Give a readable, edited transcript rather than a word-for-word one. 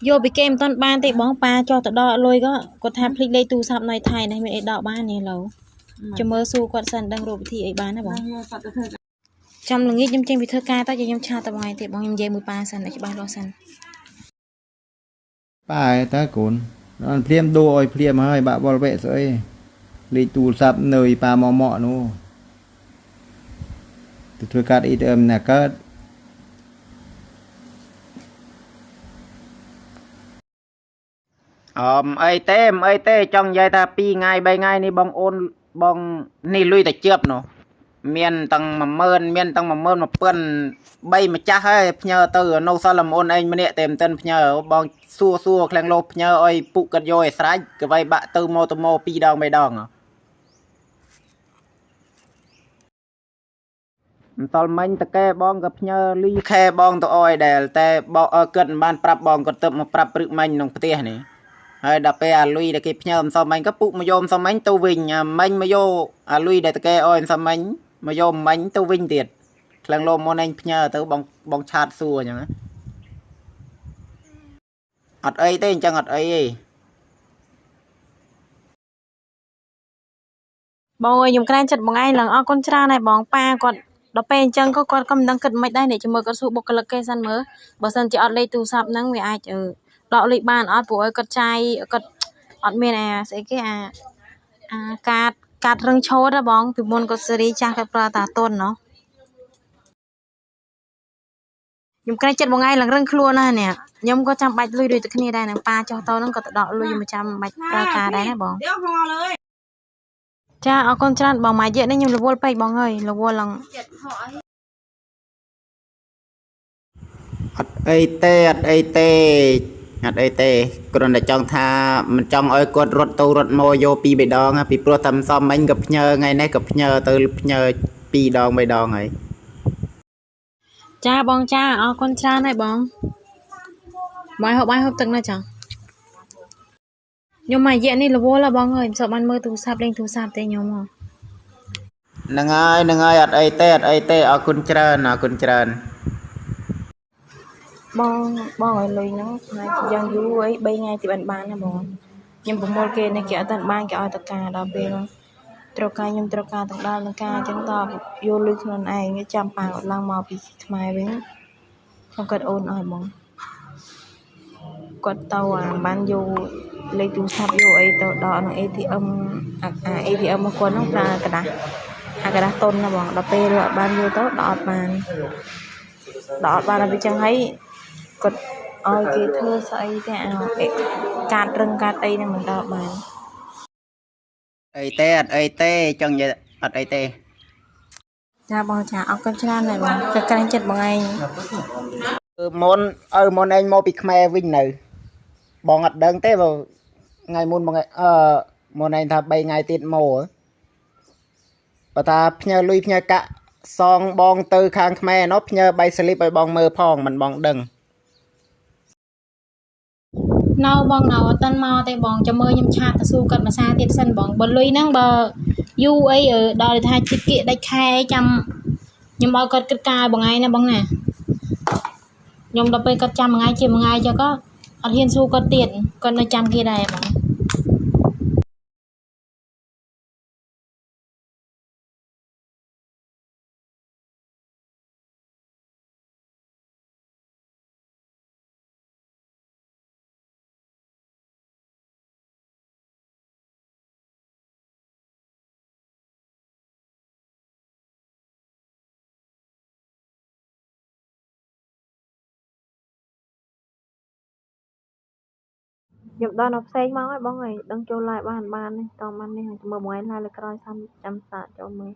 យកពីគេមិនទាន់បានទេបងប៉ាចុះទៅដកលុយក៏គាត់ថាភ្លេចលេខទូរស័ព្ទនៅថៃនេះមានអីដកបាននេះឡូវចាំមើលសួរគាត់សិនដឹងរកវិធីអីបានណាបងចាំល្ងាចខ្ញុំចេញពីធ្វើការទៅខ្ញុំឆាតទៅបងឯងទេបងខ្ញុំនិយាយមួយប៉ាសិនឲ្យច្បាស់លាស់សិន ប៉ាតើកូនដល់ភ្លាមដូរឲ្យភ្លាមហើយបាក់វល់វែកស្អីលេខទូរស័ព្ទនៅប៉ាមកមកនោះទៅធ្វើកាត់ ATM ណាកើត អមអីទេមិនអីទេចង់និយាយថា2ថ្ងៃ3ថ្ងៃនេះបងអូនបងនេះលុយតែជឿបនោះមានទាំង10000មានទាំង11000 3ម្ចាស់ហើយផ្ញើទៅនៅសល់លំអូនឯងម្នាក់តែមិនទាន់ផ្ញើបងសួរសួរក្លាំងលោផ្ញើឲ្យពុកគាត់យកឲ្យស្រេចក៏ໄວបាក់ទៅមកទៅមក2ដង3ដងមិនតល់មិញតកែបងក៏ផ្ញើលីខែបងទៅអោយដែរតែបងគាត់មិនបានប្រាប់បងគាត់ទៅមកប្រាប់ព្រឹកមិញក្នុងផ្ទះនេះហើយដល់ពេលអាលុយដែលគេផ្ញើម្សិលមិញក៏ពុកមកយកម្សិលមិញទៅវិញមិញមកយកអាលុយដែលតកែអោយម្សិលមិញមកយកមិញទៅវិញទៀតក្លាំងលោមុនឯងផ្ញើទៅបងបងឆាតសួរអញ្ចឹងអត់អីទេអញ្ចឹងអត់អីទេ បងអើយខ្ញុំក្លែងចិត្តបងឯងឡើងអរគុណច្រើនហើយបងប៉ាគាត់ដល់ពេលអញ្ចឹងក៏គាត់ក៏មិនដឹងគិតមិនដែរនេះចាំមើលគាត់សួរបុគ្គលិកគេសិនមើលបើសិនជាអត់លេខទូរស័ព្ទហ្នឹងវាអាចដកលេខបានអត់ព្រោះឲ្យគាត់ចាយគាត់អត់មានអាស្អីគេអាអាកាតកាតរឹងឆូតហ៎បងពីមុនគាត់សេរីចាស់គាត់ប្រើតាតុនណោះខ្ញុំក្រែងចិត្តបងឯងឡើងរឹងខ្លួនណាស់នេះខ្ញុំក៏ចាំបាច់លុយដូចតែគ្នាដែរនឹងប៉ាចុះទៅហ្នឹងក៏ទៅដកលុយមកចាំបាច់ប្រើការដែរណាបងចាអរគុណច្រើនបងមួយរយៈនេះខ្ញុំរវល់ពេកបងអើយរវល់ឡើង អត់អីទេអត់អីទេអត់អីទេគ្រាន់តែចង់ថាមិនចង់ឲ្យគាត់រត់ទៅរត់មកយកពីរបីដងពីព្រោះតែមិនសមមិញក៏ផ្ញើថ្ងៃនេះក៏ផ្ញើទៅផ្ញើ2ដង3ដងហើយ ចាបងចាអរគុណច្រើនហើយបងបាយហូបបាយហូបទឹកណាចាខ្ញុំមួយរយៈនេះរវល់ហ៎បងអើយមិនសូវបានមើលទូរស័ព្ទលេងទូរស័ព្ទទេខ្ញុំហ៎ ហ្នឹងហើយហ្នឹងហើយអត់អីទេអត់អីទេអរគុណច្រើនអរគុណច្រើន បងបងឲ្យលុយហ្នឹងផ្នែកយ៉ាងយូរអី3ថ្ងៃទីបានបានណាបងខ្ញុំប្រមូលគេនេះគេអត់ទាន់បានគេឲ្យតការដល់ពេលហ្នឹងត្រូវការខ្ញុំត្រូវការទាំងដល់នឹងការអញ្ចឹងតយកលុយខ្លួនឯងចាំប៉ាគាត់ឡើងមកពីខ្មែរវិញខ្ញុំគាត់អូនឲ្យបងគាត់ទៅអាបានយកលេខទូរស័ព្ទយកអីទៅដកក្នុង ATM អា ATM របស់គាត់ហ្នឹងប្រើក្រដាសអាក្រដាសតុនណាបងដល់ពេលអត់បានយកទៅដកអត់បានដកអត់បានដល់ពេលអញ្ចឹងហើយគាត់ឲ្យគេធ្វើស្អីទេអាកាតរឹងកាតអីហ្នឹងមិនដកបាន អីទេអត់អីទេចង់និយាយអត់អីទេ ចាបងចាអរគុណច្រើនហើយបងក៏ក្រែងចិត្តបងឯង មុនឪមុនឯងមកពីខ្មែរវិញនៅបងអត់ដឹងទេបើថ្ងៃមុនបងអឺមុនឯងថា3ថ្ងៃទៀតមកបើថាផ្ញើលុយផ្ញើកាក់សងបងទៅខាងខ្មែរណោះផ្ញើបៃស្លីបឲ្យបងមើលផងមិនបងដឹង នៅបងនៅអត់ទាន់មកទេបងចាំមើលខ្ញុំឆាតទៅសួរគាត់មួយសារទៀតសិនបងបើលុយហ្នឹងបើយូរអីដល់ថាចិត្តគៀកដាច់ខែចាំខ្ញុំឲ្យគាត់គិតការបងឯងណាបងណាខ្ញុំដល់ពេលគាត់ចាំមួយថ្ងៃជាមួយថ្ងៃចុះក៏អត់ហ៊ានសួរគាត់ទៀតគាត់នៅចាំគេដែរបងខ្ញុំដល់នៅផ្សេងមកហើយបងអើយដឹងចូល live បានបាននេះតបាននេះមើលបងឯង live លើក្រោយសាំចាំសាកចូលមើល